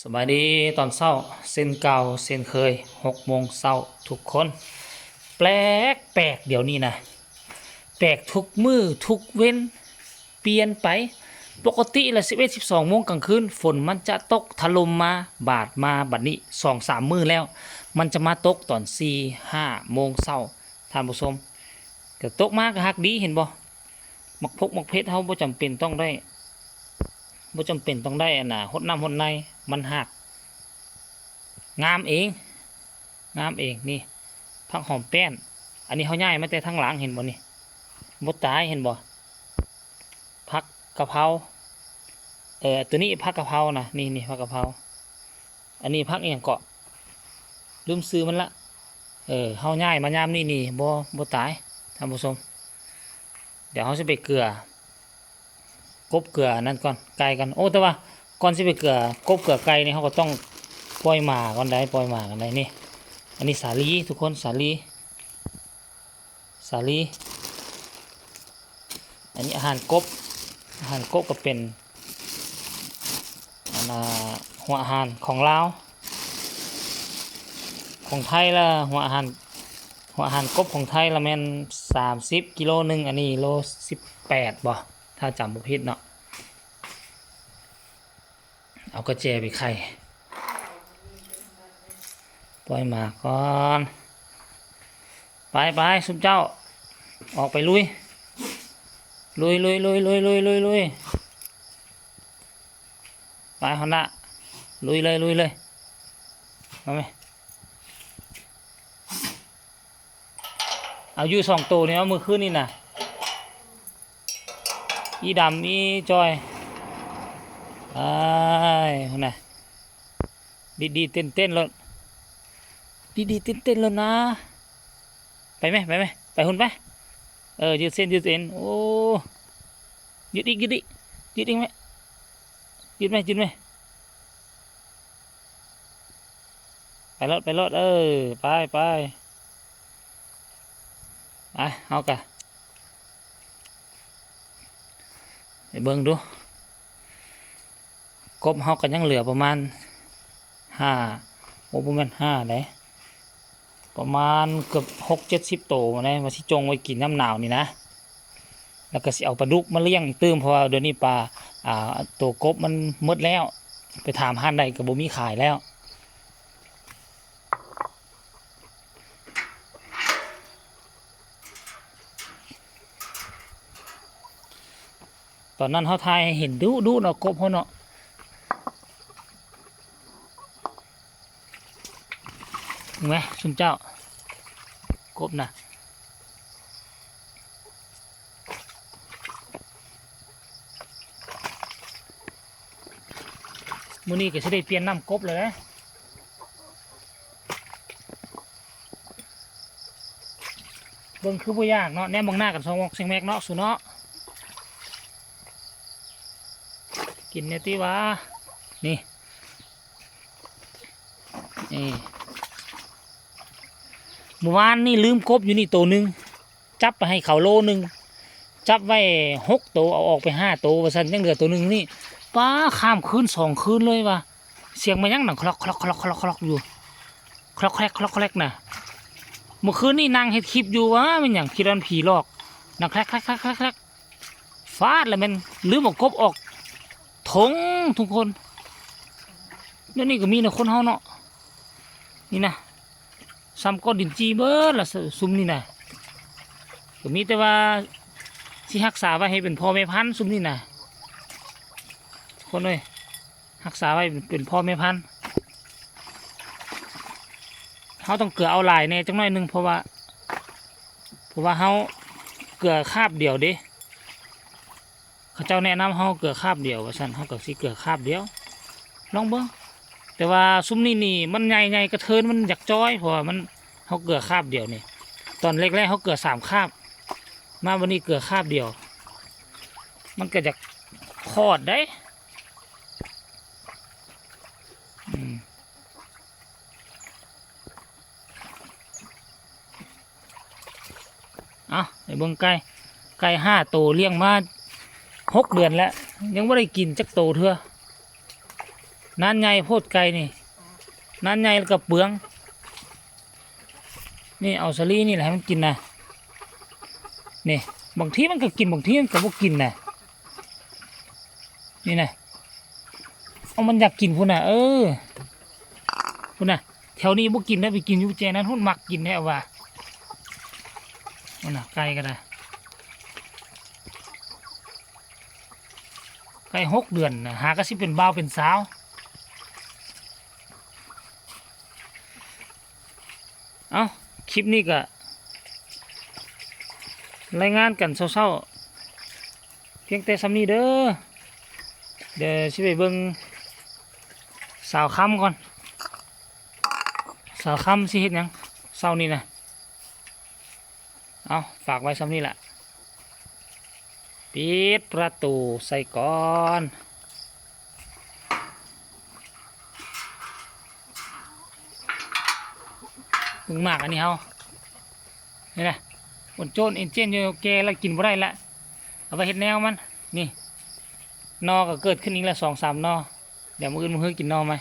ສະບາຍດີຕອນເຊົ້າ ເຊັ່ນເກົ່າເຊັ່ນເຄີຍ ຫົກໂມງເຊົ້າທຸກຄົນ. ແປກໆ ດຽວນີ້ນະ ແປກທຸກມື້ທຸກເວັນ ປ່ຽນໄປ. ປົກກະຕິລະ ສິບເອັດ ສິບສອງໂມງກາງຄືນ ຝົນມັນຈະຕົກຖະຫຼົ່ມມາ, ບາດມາບັດນີ້ສອງສາມມື້ແລ້ວ ມັນຈະມາຕົກຕອນສີ່ຫ້າໂມງເຊົ້າ ທ່ານຜູ້ຊົມ. ກະຕົກມາກະຮັກດີ ເຫັນບໍ່? ໝາກພົກໝາກເພັດເຮົາບໍ່ຈຳເປັນຕ້ອງໄດ້ ບໍ່ຈຳເປັນຕ້ອງໄດ້ອັນນ່າ ຫົດນ້ຳຫົດໃນ ມັນຮາກງາມເອງ ງາມເອງ. ນີ້ ຜັກຫອມແປ້ນ ອັນນີ້ເຮົາຍ້າຍມາແຕ່ທາງຫຼັງ ເຫັນບໍ່ນີ້? ບໍ່ຕາຍ ເຫັນບໍ່? ຜັກກະເພົາ ເອີ ໂຕນີ້ຜັກກະເພົານະ ນີ້ ນີ້ ຜັກກະເພົາ. ອັນນີ້ຜັກອີ່ຫຍັງເກາະ ລືມຊື່ມັນລະ. ເອີ ເຮົາຍ້າຍມາຍາມນີ້ນີ້ ບໍ່ ບໍ່ຕາຍ ທ່ານຜູ້ຊົມ. ດຽວເຮົາຊິໄປເກືອ ກົບເກືອອັນນັ້ນກ່ອນ ໄກ່ກ່ອນ. ໂອ້ ແຕ່ວ່າກ່ອນຊິໄປເກືອກົບເກືອໄກ່ນີ້ ເຮົາກໍຕ້ອງປ່ອຍໝາກ່ອນໄດ໋ ປ່ອຍໝາກ່ອນໄດ໋. ນີ້ ອັນນີ້ສາລີທຸກຄົນ ສາລີ ສາລີ. ອັນນີ້ອາຫານກົບ ອາຫານກົບກໍເປັນ ອັນນ່າ ຫົວອາຫານຂອງລາວ ຂອງໄທລະ ຫົວອາຫານ ຫົວອາຫານກົບຂອງໄທລະແມ່ນສາມສິບ ກິໂລໜຶ່ງ ອັນນີ້ໂລສິບແປດບໍ່ ຖ້າຈຳບໍ່ຜິດເນາະ. ເອົາກະແຈໄປໄຂ່ ປ່ອຍໝາກ່ອນ. ໄປໆ ຊຸມເຈົ້າ ອອກໄປລຸຍ ລຸຍໆ ໄປ ຮອນດ້າ ລຸຍເລີຍ ລຸຍເລີຍ ມາແມ. ເອົາຢູ່ສອງໂຕນີ້ເອົາ ມື້ຄືນນີ້ນະ ອີດຳອີຈ່ອຍ ອ້າຍ ພຸ້ນນະ ດີດໆເຕັ້ນໆໂລດ ດີດໆເຕັ້ນໆໂລດນະ. ໄປແມ ໄປແມ ໄປພຸ້ນໄປ. ເອີ ຍືດເສັ້ນຍືດເອັນ ໂອ້ ຍືດອີກ ຍືດອີກ ຍືດອີກແມ ຍືດແມ ຍືດແມ. ໄປໂລດ ໄປໂລດ ເອີ ໄປ ໄປ. ໄປ ເຮົາກະໄປເບິ່ງດູ ກົບເຮົາກະຍັງເຫຼືອປະມານຫ້າ ໂອ້ ບໍ່ແມ່ນຫ້າເດ້ ປະມານເກືອບຫົກເຈັດສິບໂຕໄດ໋ ວ່າຊິຈົ່ງໄວ້ກິນຍາມໜາວນີ້ນະ. ແລ້ວກະຊິເອົາປາດຸກມາລ້ຽງຕື່ມ ເພາະວ່າດຽວນີ້ປາ ອ່າ ໂຕກົບມັນໝົດແລ້ວ ໄປຖາມຮ້ານໃດກະບໍ່ມີຂາຍແລ້ວ. ຕອນນັ້ນເຮົາຖ່າຍໃຫ້ເຫັນດຸໆເນາະ ກົບເຮົາເນາະ. ເຫັນໄໝຊຸມເຈົ້າ ກົບນະ. ມື້ນີ້ກະຊິໄດ້ປ່ຽນນ້ຳກົບແລ້ວເດ້. ເບິ່ງຄືບໍ່ຢາກເນາະ ແນມເບິ່ງໜ້າກັນຊອງມອກເຊັງແມັກເນາະ ສູເນາະ. ກິນແດ່ຕິຫວາ ນີ້ ນີ້ ມື້ວານນີ້ລືມກົບຢູ່ນີ້ໂຕໜຶ່ງ ຈັບໄປໃຫ້ເຂົາໂລໜຶ່ງ ຈັບໄວ້ຫົກໂຕ ເອົາອອກໄປຫ້າໂຕວ່າຊັ້ນ ຍັງເຫຼືອໂຕໜຶ່ງນີ້. ປ້າ ຂ້າມຄືນສອງຄືນເລີຍວ່າ ສຽງມາຫຍັງ ດັງຄລັອກໆໆໆຢູ່ ຄລັອກແຄລັກ ຄລັອກແຄລັກນະ. ມື້ຄືນນີ້ນັ່ງເຮັດຄລິບຢູ່ ຫວາ ແມ່ນຫຍັງ ຄິດວ່າມັນຜີຫຼອກ ດັງແຄລັກໆໆໆ ຟາດ ລະແມ່ນລືມເອົາກົບອອກຖົງທຸກຄົນ. ແນວນີ້ກະມີນະຄົນເຮົາເນາະ ນີ້ນະ ຊ່ຳກ້ອນດິນຈີ່ເບິດລະ ຊຸມນີ້ນະ. ກະມີແຕ່ວ່າຊິຮັກສາໄວ້ໃຫ້ເປັນພໍ່ແມ່ພັນ ຊຸມນີ້ນະ ຄົນເອີຍ. ຮັກສາໄວ້ເປັນພໍ່ແມ່ພັນ. ເຮົາຕ້ອງເກືອເອົາຫຼາຍແດ່ຈັກໜ້ອຍໜຶ່ງ ເພາະວ່າ ເພາະວ່າເຮົາເກືອຄາບດຽວເດ້. ເຂົາເຈົ້າແນະນຳເຮົາເກືອຄາບດຽວວ່າຊັ້ນ ເຮົາກະຊິເກືອຄາບດຽວ ລອງເບິ່ງ. ແຕ່ວ່າຊຸມນີ້ນີ້ມັນໃຫຍ່ໆ ກະເທີນມັນຢາກຈ່ອຍ ເພາະວ່າມັນ ເຮົາເກືອຄາບດຽວນີ້. ຕອນແລກໆເຮົາເກືອສາມຄາບ ມາບັດນີ້ເກືອຄາບດຽວ ມັນກະຢາກຄອດໄດ໋. ອືມ ເອົາ ໄປເບິ່ງໄກ່ ໄກ່ຫ້າໂຕ ລ້ຽງມາຫົກເດືອນແລ້ວ ຍັງບໍ່ໄດ້ກິນຈັກໂຕເທື່ອ. ນານໃຫຍ່ໂພດໄກ່ນີ້ ນານໃຫຍ່ແລ້ວກໍເປືອງ. ນີ້ ເອົາສາລີນີ້ແຫຼະໃຫ້ມັນກິນນະ. ນີ້ ບາງທີມັນກໍກິນ ບາງທີມັນກໍບໍ່ກິນນະ. ນີ້ນະ ເອົາ ມັນຢາກກິນພຸ້ນນະ. ເອີ ພຸ້ນນະ ແຖວນີ້ບໍ່ກິນນະ ໄປກິນຢູ່ແຈນັ້ນພຸ້ນ ມັກກິນແທ້ວ່າ. ພຸ້ນນະ ໄກ່ກໍໄດ້ ໄກ່ຫົກເດືອນນະ ຫາກໍຊິເປັນບ່າວເປັນສາວ. ເອົ້າ ຄລິບນີ້ກະລາຍງານກັນເຊົ້າໆ ພຽງແຕ່ສ່ຳນີ້ເດີ. ດຽວຊິໄປເບິ່ງສາວຄຳກ່ອນ ສາວຄຳຊິເຮັດຫຍັງເຊົ້ານີ້ນະ. ເອົາ ຝາກໄວ້ສ່ຳນີ້ລະ ປິດປະຕູໃສ່ກ່ອນ. ເບິ່ງໝາກອັນນີ້ເຮົາ ນີ້ນະ ໂອນໂຈນເອັນເຈນຢູ່ ແກ່ແລ້ວກິນບໍ່ໄດ້ລະ ເອົາໄປເຮັດແນວມັນ. ນີ້ ໜໍ່ກໍເກີດຂຶ້ນອີກລະ ສອງສາມໜໍ່. ດຽວມື້ອື່ນມື້ຮືກິນໜໍ່ໃໝ່.